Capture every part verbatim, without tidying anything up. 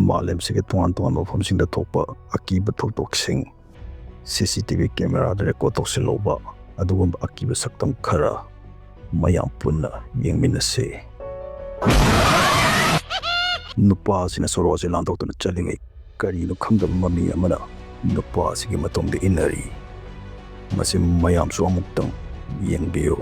ꯃꯥꯂꯦꯝꯁꯤꯒꯤ ꯇꯣꯉꯥꯟ ꯇꯣꯉꯥꯟꯕ ꯃꯐꯝꯁꯤꯡꯗ ꯊꯣꯛꯄ ꯑꯀꯤꯕ ꯊꯧꯗꯣꯛꯁꯤꯡ ꯁꯤ ꯁꯤ ꯇꯤ ꯚꯤ ꯀꯦꯃꯦꯔꯥꯗ ꯔꯦꯀꯣꯔꯗ ꯇꯧꯁꯤꯜꯍꯧꯕ ꯑꯗꯨꯒꯨꯝꯕ ꯑꯀꯤꯕ ꯁꯛꯇꯝ ꯈꯔ ꯃꯌꯥꯝ ꯄꯨꯟꯅ ꯌꯦꯡꯃꯤꯟꯅꯁꯤ꯫ ꯅꯨꯄꯥ ꯑꯁꯤꯅ ꯁꯣꯔꯣꯛ ꯑꯁꯤ ꯂꯥꯟꯊꯣꯛꯇꯨꯅ ꯆꯠꯂꯤꯉꯩ, ꯀꯔꯤꯅꯣ ꯈꯪꯗꯕ ꯃꯃꯤ ꯑꯃꯅ ꯅꯨꯄꯥ ꯑꯁꯤꯒꯤ ꯃꯇꯨꯡꯗ ꯏꯟꯅꯔꯤ꯫ ꯃꯁꯤ ꯃꯌꯥꯝꯁꯨ ꯑꯃꯨꯛꯇꯪ ꯌꯦꯡꯕꯤꯌꯨ꯫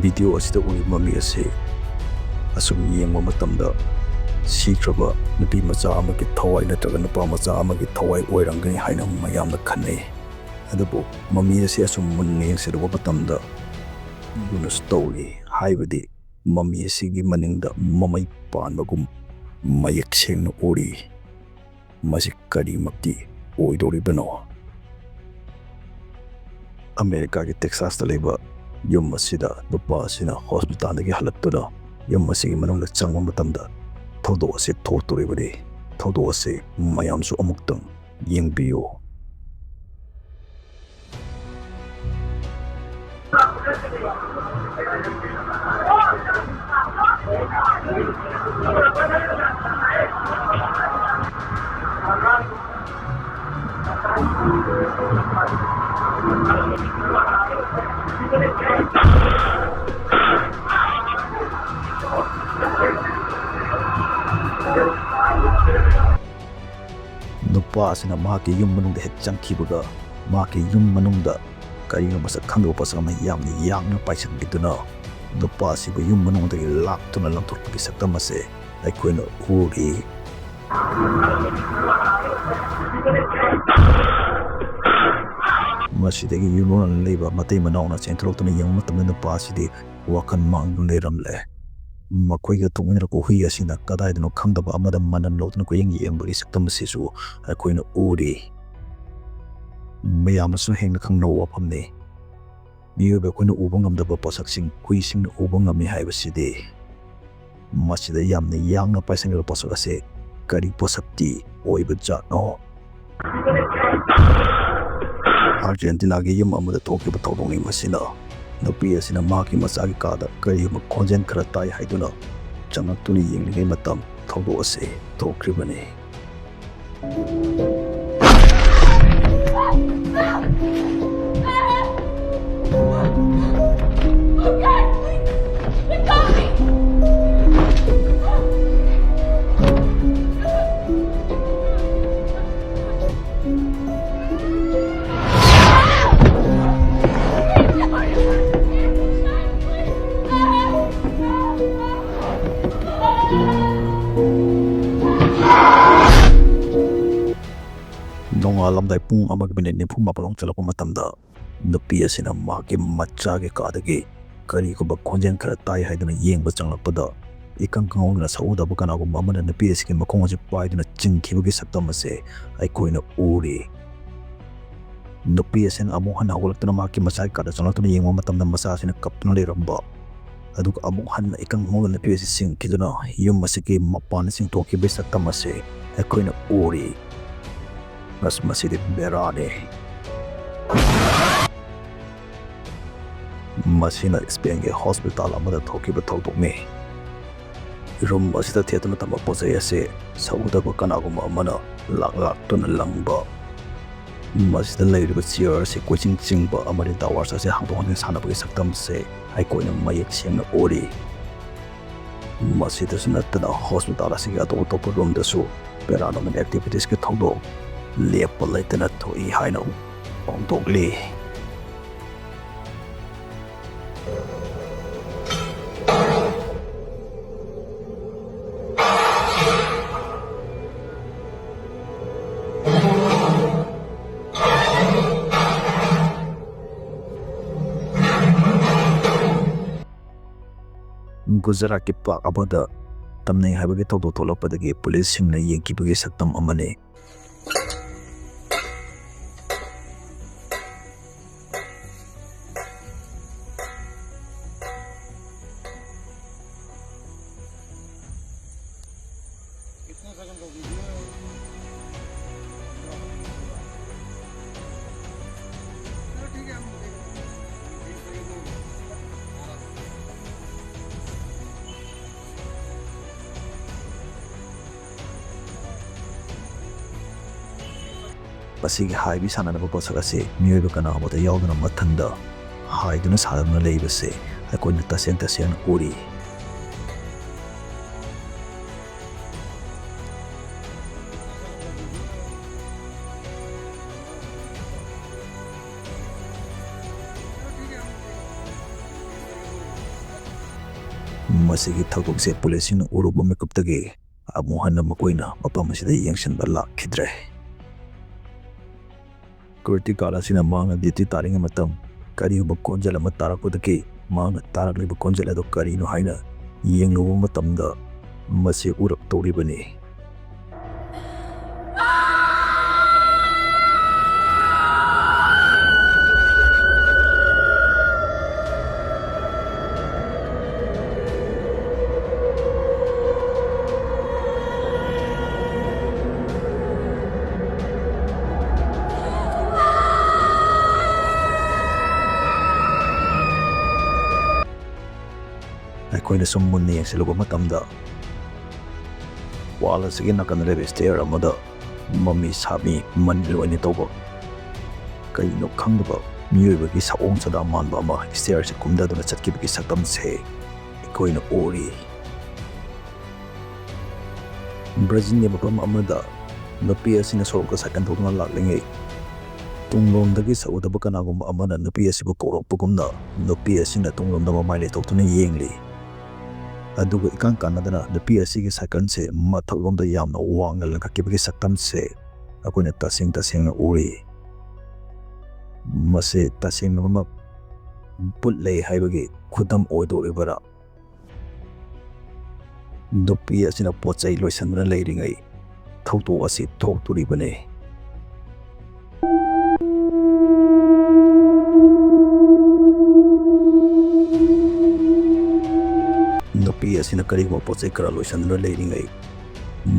ꯚꯤꯗꯤꯑꯣ ꯑꯁꯤꯗ ꯎꯔꯤꯕ ꯃꯃꯤ ꯑꯁꯤ ꯑꯁꯨꯝ ꯌꯦꯡꯕ ꯃꯇꯝꯗ ꯁꯤꯈ꯭ꯔꯕ ꯅꯨꯄꯤ ꯃꯆꯥ ꯑꯃꯒꯤ ꯊꯋꯥꯏ ꯅꯠꯇ꯭ꯔꯒ ꯅꯨꯄꯥ ꯃꯆꯥ ꯑꯃꯒꯤ ꯊꯋꯥꯏ ꯑꯣꯏꯔꯝꯒꯅꯤ ꯍꯥꯏꯅ ꯃꯌꯥꯝꯅ ꯈꯟꯅꯩ꯫ ꯑꯗꯨꯕꯨ ꯃꯃꯤ ꯑꯁꯤ ꯑꯁꯨꯝ ꯃꯨꯟꯅ ꯌꯦꯡꯁꯤꯜꯂꯨꯕ ꯃꯇꯝꯗ ꯌꯨꯅꯁ ꯇꯧꯔꯤ, ꯍꯥꯏꯕꯗꯤ ꯃꯃꯤ ꯑꯁꯤꯒꯤ ꯃꯅꯤꯡꯗ ꯃꯃꯩ ꯄꯥꯟꯕꯒꯨꯝ ꯃꯌꯦꯛ ꯁꯦꯡꯅ ꯎꯔꯤ꯫ ꯃꯁꯤ ꯀꯔꯤꯃꯛꯇꯤ ꯑꯣꯏꯗꯧꯔꯤꯕꯅꯣ? ꯑꯃꯦꯔꯤꯀꯥꯒꯤ ꯇꯦꯛꯁꯥꯁꯇ ꯂꯩꯕ ꯌꯨꯝ ꯑꯁꯤꯗ ꯅꯨꯄꯥ ꯑꯁꯤꯅ ꯍꯣꯁꯄꯤꯇꯥꯜꯗꯒꯤ ꯍꯜꯂꯛꯇꯨꯅ ꯌꯨꯝ ꯑꯁꯤꯒꯤ ꯃꯅꯨꯡꯗ ꯆꯪꯕ ꯃꯇꯝꯗ ꯊꯧꯗꯣꯛ ꯑꯁꯤ ꯊꯣꯛꯇꯣꯔꯤꯕꯅꯤ꯫ ꯊꯧꯗꯣꯛ ꯑꯁꯤ ꯃꯌꯥꯝꯁꯨ ꯑꯃꯨꯛꯇꯪ ꯌꯦꯡꯕꯤꯌꯨ꯫ ꯅꯨꯄꯥ ꯑꯁꯤꯅ ꯃꯍꯥꯛꯀꯤ ꯌꯨꯝ ꯃꯅꯨꯡꯗ ꯍꯦꯛ ꯆꯪꯈꯤꯕꯒ, ꯃꯍꯥꯛꯀꯤ ꯌꯨꯝ ꯃꯅꯨꯡꯗ ꯀꯔꯤꯅꯣ ꯃꯁꯛ ꯈꯪꯗꯕ ꯄꯣꯠꯁꯛ ꯑꯃ ꯌꯥꯝꯅ ꯌꯥꯡꯅ ꯄꯥꯏꯁꯤꯟꯈꯤꯗꯨꯅ ꯅꯨꯄꯥ ꯑꯁꯤꯕꯨ ꯌꯨꯝ ꯃꯅꯨꯡꯗꯒꯤ ꯂꯥꯛꯇꯨꯅ ꯂꯪꯊꯣꯛꯄꯒꯤ ꯁꯛꯇꯝ ꯑꯁꯦ ꯑꯩꯈꯣꯏꯅ ꯎꯔꯤ꯫ ꯃꯁꯤꯗꯒꯤ ꯌꯨꯝꯂꯣꯟꯅ ꯂꯩꯕ ꯃꯇꯩ ꯃꯅꯥꯎꯅ ꯆꯦꯟꯊꯣꯔꯛꯇꯨꯅ ꯌꯦꯡꯕ ꯃꯇꯝꯗ ꯅꯨꯄꯥ ꯑꯁꯤꯗꯤ ꯋꯥꯈꯜ ꯃꯥꯡꯗꯨꯅ ꯂꯩꯔꯝꯂꯦ꯫ ꯃꯈꯣꯏꯒ ꯇꯣꯡꯃꯤꯟꯅꯔꯛꯄ ꯍꯨꯏ ꯑꯁꯤꯅ ꯀꯗꯥꯏꯗꯅꯣ ꯈꯪꯗꯕ ꯑꯃꯗ ꯃꯅꯝ ꯂꯧꯗꯨꯅ ꯀꯣꯏꯌꯦꯡ ꯌꯦꯡꯕꯒꯤ ꯁꯛꯇꯝ ꯑꯁꯤꯁꯨ ꯑꯩꯈꯣꯏꯅ ꯎꯔꯤ꯫ ꯃꯌꯥꯝꯅꯁꯨ ꯍꯦꯟꯅ ꯈꯪꯅꯕ ꯋꯥꯐꯝꯅꯤ꯫ ꯃꯤꯑꯣꯏꯕ ꯑꯩꯈꯣꯏꯅ ꯎꯕ ꯉꯝꯗꯕ ꯄꯣꯠꯁꯛꯁꯤꯡ ꯍꯨꯏꯁꯤꯡꯅ ꯎꯕ ꯉꯝꯃꯤ ꯍꯥꯏꯕꯁꯤꯗꯤ꯫ ꯃꯁꯤꯗ ꯌꯥꯝꯅ ꯌꯥꯡꯅ ꯄꯥꯏꯁꯤꯟꯈꯤꯕ ꯄꯣꯠꯁꯛ ꯑꯁꯤ ꯀꯔꯤ ꯄꯣꯠꯁꯛꯇꯤ ꯑꯣꯏꯕꯖꯥꯠꯅꯣ? ꯑꯥꯔꯖꯦꯟꯇꯤꯅꯥꯒꯤ ꯌꯨꯝ ꯑꯃꯗ ꯊꯣꯛꯈꯤꯕ ꯊꯧꯗꯣꯛꯅꯤ ꯃꯁꯤꯅ꯫ ꯅꯨꯄꯤ ꯑꯁꯤꯅ ꯃꯍꯥꯛꯀꯤ ꯃꯆꯥꯒꯤ ꯀꯥꯗ ꯀꯔꯤꯒꯨꯝꯕ ꯈꯣꯟꯖꯦꯜ ꯈꯔ ꯇꯥꯏ ꯍꯥꯏꯗꯨꯅ ꯆꯪꯂꯛꯇꯨꯅ ꯌꯦꯡꯂꯤꯉꯩ ꯃꯇꯝ ꯊꯧꯗꯣꯛ ꯑꯁꯤ ꯊꯣꯛꯈ꯭ꯔꯤꯕꯅꯤ꯫ ꯅꯣꯡꯉꯥꯜꯂꯝꯗꯥꯏ ꯄꯨꯡ ꯑꯃꯒ ꯃꯤꯅꯤꯠ ꯅꯤꯐꯨ ꯃꯥꯄꯜ ꯆꯠꯂꯛꯄ ꯃꯇꯝꯗ, ꯅꯨꯄꯤ ꯑꯁꯤꯅ ꯃꯍꯥꯛꯀꯤ ꯃꯆꯥꯒꯤ ꯀꯥꯗꯒꯤ ꯀꯔꯤꯒꯨꯝꯕ ꯈꯣꯟꯖꯦꯜ ꯈꯔ ꯇꯥꯏ ꯍꯥꯏꯗꯨꯅ ꯌꯦꯡꯕ ꯆꯪꯂꯛꯄꯗ, ꯏꯀꯪ ꯈꯪꯍꯧꯗꯅ ꯁꯛꯎꯗꯕ ꯀꯅꯥꯒꯨꯝꯕ ꯑꯃꯅ ꯅꯨꯄꯤ ꯑꯁꯤꯒꯤ ꯃꯈꯣꯡ ꯑꯁꯤ ꯄꯥꯏꯗꯨꯅ ꯆꯤꯡꯈꯤꯕꯒꯤ ꯁꯛꯇꯝ ꯑꯁꯤ ꯑꯩꯈꯣꯏꯅ ꯎꯔꯤ꯫ ꯅꯨꯄꯤ ꯑꯁꯤꯅ ꯑꯃꯨꯛ ꯍꯟꯅ ꯍꯧꯒꯠꯂꯛꯇꯨꯅ ꯃꯍꯥꯛꯀꯤ ꯃꯆꯥꯒꯤ ꯀꯥꯗ ꯆꯪꯂꯛꯇꯨꯅ ꯌꯦꯡꯕ ꯃꯇꯝꯗ, ꯃꯆꯥ ꯑꯁꯤꯅ ꯀꯞꯇꯨꯅ ꯂꯩꯔꯝꯕ꯫ ꯑꯗꯨꯒ ꯑꯃꯨꯛ ꯍꯟꯅ ꯏꯀꯪ ꯈꯪꯍꯧꯗꯅ ꯅꯨꯄꯤ ꯑꯁꯤ ꯆꯤꯡꯈꯤꯗꯨꯅ ꯌꯨꯝ ꯑꯁꯤꯒꯤ ꯃꯄꯥꯟꯗ ꯆꯤꯡꯊꯣꯛꯈꯤꯕꯒꯤ ꯁꯛꯇꯝ ꯑꯁꯤ ꯑꯩꯈꯣꯏꯅ ꯎꯔꯤ꯫ ꯑꯁ, ꯃꯁꯤꯗꯤ ꯕꯦꯔꯥꯅꯤ꯫ ꯃꯁꯤꯅ ꯏꯁꯄꯦꯟꯒꯤ ꯍꯣꯁꯄꯤꯇꯥꯜ ꯑꯃꯗ ꯊꯣꯛꯈꯤꯕ ꯊꯧꯗꯣꯛꯅꯤ꯫ ꯔꯨꯝ ꯑꯁꯤꯗ ꯊꯦꯠꯇꯨꯅ ꯊꯝꯕ ꯄꯣꯠ ꯆꯩ ꯑꯁꯤ ꯁꯛꯎꯗꯕ ꯀꯅꯥꯒꯨꯝꯕ ꯑꯃꯅ ꯂꯥꯛ ꯂꯥꯛꯇꯨꯅ ꯂꯪꯕ꯫ ꯃꯁꯤꯗ ꯂꯩꯔꯤꯕ ꯆꯤꯌꯔ ꯑꯁꯤ ꯀꯣꯏꯆꯤꯡ ꯆꯤꯡꯕ ꯑꯃꯗꯤ ꯇꯥꯋꯔꯁ ꯑꯁꯤ ꯍꯥꯡꯗꯣꯛ ꯍꯥꯡꯖꯤꯟ ꯁꯥꯟꯅꯕꯒꯤ ꯁꯛꯇꯝꯁꯦ ꯑꯩꯈꯣꯏꯅ ꯃꯌꯦꯛ ꯁꯦꯡꯅ ꯎꯔꯤ꯫ ꯃꯁꯤꯗꯁꯨ ꯅꯠꯇꯅ ꯍꯣꯁꯄꯤꯇꯥꯜ ꯑꯁꯤꯒꯤ ꯑꯇꯣꯞ ꯑꯇꯣꯞꯄ ꯔꯨꯝꯗꯁꯨ ꯄꯦꯔꯥꯅꯣꯔꯃꯦꯜ ꯑꯦꯛꯇꯤꯚꯤꯇꯤꯁꯀꯤ ꯊꯧꯗꯣꯛ ꯂꯦꯞꯄ ꯂꯩꯇꯅ ꯊꯣꯛꯏ ꯍꯥꯏꯅ ꯐꯣꯡꯗꯣꯛꯂꯤ꯫ ꯒꯨꯖꯔꯥꯠꯀꯤ ꯄꯥꯛ ꯑꯃꯗ ꯇꯝꯅꯩ ꯍꯥꯏꯕꯒꯤ ꯊꯧꯗꯣꯛ ꯊꯣꯛꯂꯛꯄꯗꯒꯤ ꯄꯨꯂꯤꯁꯁꯤꯡꯅ ꯌꯦꯡꯈꯤꯕꯒꯤ ꯁꯛꯇꯝ ꯑꯃꯅꯤ꯫ ꯃꯁꯤꯒꯤ ꯍꯥꯏꯕꯤ ꯁꯥꯟꯅꯅꯕ ꯄꯣꯠꯁꯛ ꯑꯁꯤ ꯃꯤꯑꯣꯏꯕ ꯀꯅꯥ ꯑꯃꯠꯇ ꯌꯥꯎꯗꯅ ꯃꯊꯟꯗ ꯍꯥꯏꯗꯨꯅ ꯁꯥꯟꯅꯗꯨꯅ ꯂꯩꯕꯁꯦ ꯑꯩꯈꯣꯏꯅ ꯇꯁꯦꯡ ꯇꯁꯦꯡꯅ ꯎꯔꯤ꯫ ꯃꯁꯤꯒꯤ ꯊꯧꯗꯣꯛꯁꯦ ꯄꯨꯂꯤꯁꯁꯤꯡꯅ ꯎꯔꯨꯕ ꯃꯤꯀꯨꯞꯇꯒꯤ ꯑꯃꯨꯛ ꯍꯟꯅ ꯃꯈꯣꯏꯅ ꯃꯐꯝ ꯑꯁꯤꯗ ꯌꯦꯡꯁꯤꯟꯕ ꯂꯥꯛꯈꯤꯗ꯭ꯔꯦ꯫ ꯁꯦꯀ꯭ꯌꯨꯔꯤꯇꯤ ꯒꯥꯔꯗ ꯑꯁꯤꯅ ꯃꯍꯥꯛꯅ ꯗ꯭ꯌꯨꯇꯤ ꯇꯥꯔꯤꯉꯩ ꯃꯇꯝ ꯀꯔꯤꯒꯨꯝꯕ ꯈꯣꯟꯖꯦꯜ ꯑꯃ ꯇꯥꯔꯛꯄꯗꯒꯤ ꯃꯍꯥꯛꯅ ꯇꯥꯔꯛꯂꯤꯕ ꯈꯣꯟꯖꯦꯜ ꯑꯗꯨ ꯀꯔꯤꯅꯣ ꯍꯥꯏꯅ ꯌꯦꯡꯂꯨꯕ ꯃꯇꯝꯗ ꯃꯁꯤ ꯎꯔꯛꯇꯧꯔꯤꯕꯅꯤ꯫ ꯑꯩꯈꯣꯏꯅ ꯁꯨꯝ ꯃꯨꯟꯅ ꯌꯦꯡꯁꯤꯜꯂꯨꯕ ꯃꯇꯝꯗ, ꯋꯥꯜ ꯑꯁꯤꯒꯤ ꯅꯥꯀꯟꯗ ꯂꯩꯕ ꯁ꯭ꯇꯦꯌꯔ ꯑꯃꯗ ꯃꯃꯤ ꯁꯥꯃꯤ ꯃꯅꯤꯜ ꯑꯣꯏꯅ ꯇꯧꯕ, ꯀꯔꯤꯅꯣ ꯈꯪꯗꯕ ꯃꯤꯑꯣꯏꯕꯒꯤ ꯁꯑꯣꯡ ꯁꯥꯗꯥ ꯃꯥꯟꯕ ꯑꯃ ꯁ꯭ꯇꯦꯌꯔꯁꯤ ꯀꯨꯝꯊꯗꯨꯅ ꯆꯠꯈꯤꯕꯒꯤ ꯁꯛꯇꯝꯁꯦ ꯑꯩꯈꯣꯏꯅ ꯎꯔꯤ꯫ ꯕ꯭ꯔꯥꯖꯤꯜꯒꯤ ꯃꯐꯝ ꯑꯃꯗ ꯅꯨꯄꯤ ꯑꯁꯤꯅ ꯁꯣꯔꯣꯛꯇ ꯁꯥꯏꯀꯜ ꯊꯧꯗꯨꯅ ꯂꯥꯛꯂꯤꯉꯩ, ꯇꯨꯡꯂꯣꯝꯗꯒꯤ ꯁꯛꯎꯗꯕ ꯀꯅꯥꯒꯨꯝꯕ ꯑꯃꯅ ꯅꯨꯄꯤ ꯑꯁꯤꯕꯨ ꯀꯧꯔꯛꯄꯒꯨꯝꯅ ꯅꯨꯄꯤ ꯑꯁꯤꯅ ꯇꯨꯡꯂꯣꯝꯗ ꯃꯃꯥꯏ ꯂꯩꯊꯣꯛꯇꯨꯅ ꯌꯦꯡꯂꯤ꯫ ꯑꯗꯨꯒ ꯏꯀꯥꯟ ꯀꯥꯟꯅꯗꯅ ꯅꯨꯄꯤ ꯑꯁꯤꯒꯤ ꯁꯥꯏꯀꯜꯁꯦ ꯃꯊꯛꯂꯣꯝꯗ ꯌꯥꯝꯅ ꯋꯥꯡꯅ ꯂꯪꯈꯠꯈꯤꯕꯒꯤ ꯁꯛꯇꯝꯁꯦ ꯑꯩꯈꯣꯏꯅ ꯇꯁꯦꯡ ꯇꯁꯦꯡꯅ ꯎꯔꯤ꯫ ꯃꯁꯤ ꯇꯁꯦꯡꯅꯃꯛ ꯚꯨꯠ ꯂꯩ ꯍꯥꯏꯕꯒꯤ ꯈꯨꯗꯝ ꯑꯣꯏꯗꯧꯔꯤꯕꯔꯥ? ꯅꯨꯄꯤ ꯑꯁꯤꯅ ꯄꯣꯠ ꯆꯩ ꯂꯣꯏꯁꯤꯟꯗꯨꯅ ꯂꯩꯔꯤꯉꯩ ꯊꯧꯗꯣꯛ ꯑꯁꯤ ꯊꯣꯛꯇꯣꯔꯤꯕꯅꯤ꯫ ꯅꯨꯄꯤ ꯑꯁꯤꯅ ꯀꯔꯤꯒꯨꯝꯕ ꯄꯣꯠ ꯆꯩ ꯈꯔ ꯂꯣꯏꯁꯤꯟꯗꯨꯅ ꯂꯩꯔꯤꯉꯩ,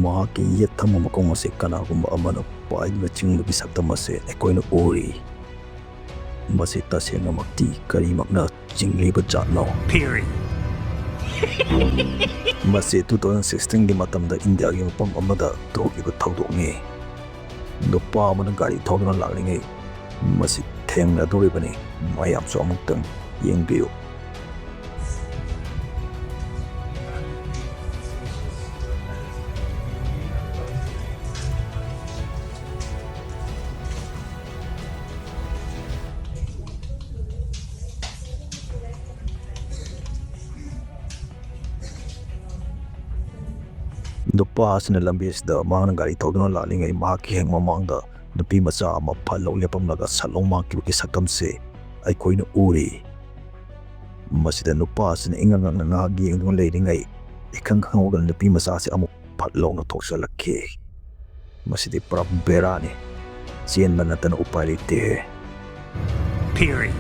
ꯃꯍꯥꯛꯀꯤ ꯌꯦꯠ ꯊꯪꯕ ꯃꯈꯣꯡ ꯑꯁꯤ ꯀꯅꯥꯒꯨꯝꯕ ꯑꯃꯅ ꯄꯥꯏꯗꯨꯅ ꯆꯤꯡꯕꯒꯤ ꯁꯛꯇꯝ ꯑꯁꯤ ꯑꯩꯈꯣꯏꯅ ꯎꯔꯤ꯫ ꯃꯁꯤ ꯇꯁꯦꯡꯅꯃꯛꯇꯤ ꯀꯔꯤꯃꯛꯅ ꯆꯤꯡꯂꯤꯕ ꯖꯥꯠꯅꯣ? ꯃꯁꯤ two thousand sixteen ꯒꯤ ꯃꯇꯝꯗ ꯏꯟꯗꯤꯌꯥꯒꯤ ꯃꯐꯝ ꯑꯃꯗ ꯊꯣꯛꯈꯤꯕ ꯊꯧꯗꯣꯛꯅꯤ꯫ ꯅꯨꯄꯥ ꯑꯃꯅ ꯒꯥꯔꯤ ꯊꯧꯗꯨꯅ ꯂꯥꯛꯂꯤꯉꯩ ꯃꯁꯤ ꯊꯦꯡꯅꯗꯧꯔꯤꯕꯅꯤ꯫ ꯃꯌꯥꯝꯁꯨ ꯑꯃꯨꯛꯇꯪ ꯌꯦꯡꯕꯤꯌꯨ꯫ ꯅꯨꯄꯥ ꯑꯁꯤꯅ ꯂꯝꯕꯤ ꯑꯁꯤꯗ ꯃꯍꯥꯛꯅ ꯒꯥꯔꯤ ꯊꯧꯗꯨꯅ ꯂꯥꯛꯂꯤꯉꯩ ꯃꯍꯥꯛꯀꯤ ꯍꯦꯛ ꯃꯃꯥꯡꯗ ꯅꯨꯄꯤ ꯃꯆꯥ ꯑꯃ ꯐꯠ ꯂꯥꯎ ꯂꯦꯞꯄꯝꯂꯒ ꯁꯠ ꯂꯥꯎ ꯃꯥꯡꯈꯤꯕꯒꯤ ꯁꯛꯇꯝꯁꯦ ꯑꯩꯈꯣꯏꯅ ꯎꯔꯤ꯫ ꯃꯁꯤꯗ ꯅꯨꯄꯥ ꯑꯁꯤꯅ ꯏꯉꯛ ꯉꯛꯅ ꯉꯥꯏꯍꯥꯛ ꯌꯦꯡꯗꯨꯅ ꯂꯩꯔꯤꯉꯩ ꯏꯈꯪ ꯈꯪꯍꯧꯗꯅ ꯅꯨꯄꯤ ꯃꯆꯥꯁꯤ ꯑꯃꯨꯛ ꯐꯠ ꯂꯥꯎꯅ ꯊꯣꯛꯆꯜꯂꯛꯈꯤ꯫ ꯃꯁꯤꯗꯤ ꯄꯨꯔꯥ ꯕꯦꯔꯥꯅꯤ꯫ ꯆꯦꯟꯕ ꯅꯠꯇꯅ ꯎꯄꯥꯏ ꯂꯩꯇꯦ꯫ Period.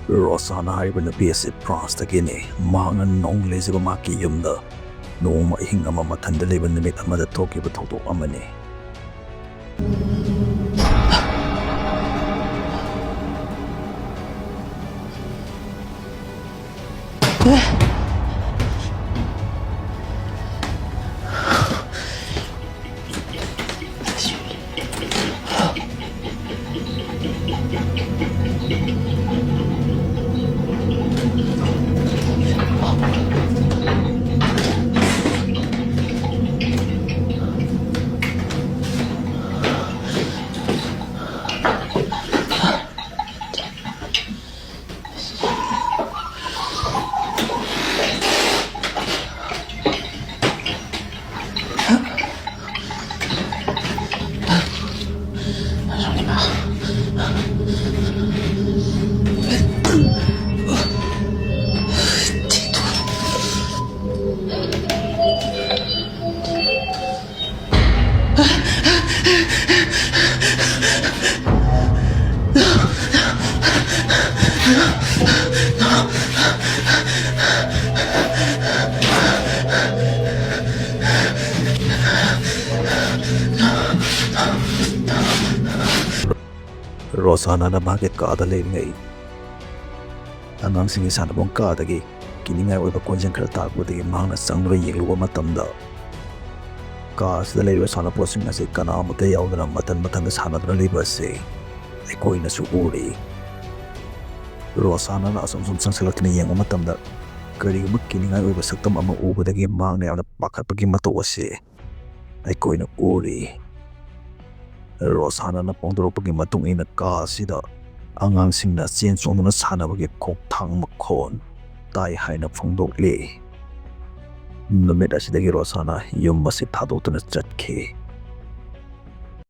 ꯔꯣꯁꯥꯅꯥ ꯍꯥꯏꯔꯤꯕ ꯅꯨꯄꯤ ꯑꯁꯤ ꯐ꯭ꯔꯥꯟꯁꯇꯒꯤꯅꯤ꯫ ꯃꯍꯥꯛꯅ ꯅꯧꯅ ꯂꯩꯖꯕ ꯃꯍꯥꯛꯀꯤ ꯌꯨꯝꯗ ꯅꯣꯡꯃ ꯑꯍꯤꯡ ꯑꯃ ꯃꯊꯟꯇ ꯂꯩꯕ ꯅꯨꯃꯤꯠ ꯑꯃꯗ ꯊꯣꯛꯈꯤꯕ ꯊꯧꯗꯣꯛ ꯑꯃꯅꯤ꯫ ꯔꯣꯁꯥꯅꯥꯅ ꯃꯍꯥꯛꯀꯤ ꯀꯥꯗ ꯂꯩꯔꯤꯉꯩ ꯑꯉꯥꯡꯁꯤꯡꯒꯤ ꯁꯥꯟꯅꯐꯝ ꯀꯥꯗꯒꯤ ꯀꯤꯅꯤꯡꯉꯥꯏ ꯑꯣꯏꯕ ꯈꯣꯟꯖꯦꯜ ꯈꯔ ꯇꯥꯔꯛꯄꯗꯒꯤ ꯃꯍꯥꯛꯅ ꯆꯪꯗꯨꯅ ꯌꯦꯡꯂꯨꯕ ꯃꯇꯝꯗ, ꯀꯥ ꯑꯁꯤꯗ ꯂꯩꯔꯤꯕ ꯁꯥꯟꯅꯄꯣꯠꯁꯤꯡ ꯑꯁꯤ ꯀꯅꯥ ꯑꯃꯠꯇ ꯌꯥꯎꯗꯅ ꯃꯊꯟ ꯃꯊꯟꯇ ꯁꯥꯟꯅꯗꯨꯅ ꯂꯩꯕ ꯑꯁꯤ ꯑꯩꯈꯣꯏꯅꯁꯨ ꯎꯔꯤ꯫ ꯔꯣꯁꯥꯅꯥꯅ ꯑꯁꯨꯝ ꯁꯨꯝ ꯆꯪꯁꯤꯜꯂꯛꯇꯨꯅ ꯌꯦꯡꯕ ꯃꯇꯝꯗ, ꯀꯔꯤꯒꯨꯝꯕ ꯀꯤꯅꯤꯡꯉꯥꯏ ꯑꯣꯏꯕ ꯁꯛꯇꯝ ꯑꯃ ꯎꯕꯗꯒꯤ ꯃꯍꯥꯛꯅ ꯌꯥꯝꯅ ꯄꯥꯈꯠꯄꯒꯤ ꯃꯇꯧ ꯑꯁꯤ ꯑꯩꯈꯣꯏꯅ ꯎꯔꯤ꯫ ꯔꯣꯁꯥꯅꯥꯅ ꯐꯣꯡꯗꯣꯔꯛꯄꯒꯤ ꯃꯇꯨꯡ ꯏꯟꯅ ꯀꯥ ꯑꯁꯤꯗ ꯑꯉꯥꯡꯁꯤꯡꯅ ꯆꯦꯟ ꯆꯣꯡꯗꯨꯅ ꯁꯥꯟꯅꯕꯒꯤ ꯈꯣꯡꯊꯥꯡ ꯃꯈꯣꯟ ꯇꯥꯏ ꯍꯥꯏꯅ ꯐꯣꯡꯗꯣꯛꯂꯤ꯫ ꯅꯨꯃꯤꯠ ꯑꯁꯤꯗꯒꯤ ꯔꯣꯁꯥꯅꯥ ꯌꯨꯝ ꯑꯁꯤ ꯊꯥꯗꯣꯛꯇꯨꯅ ꯆꯠꯈꯤ꯫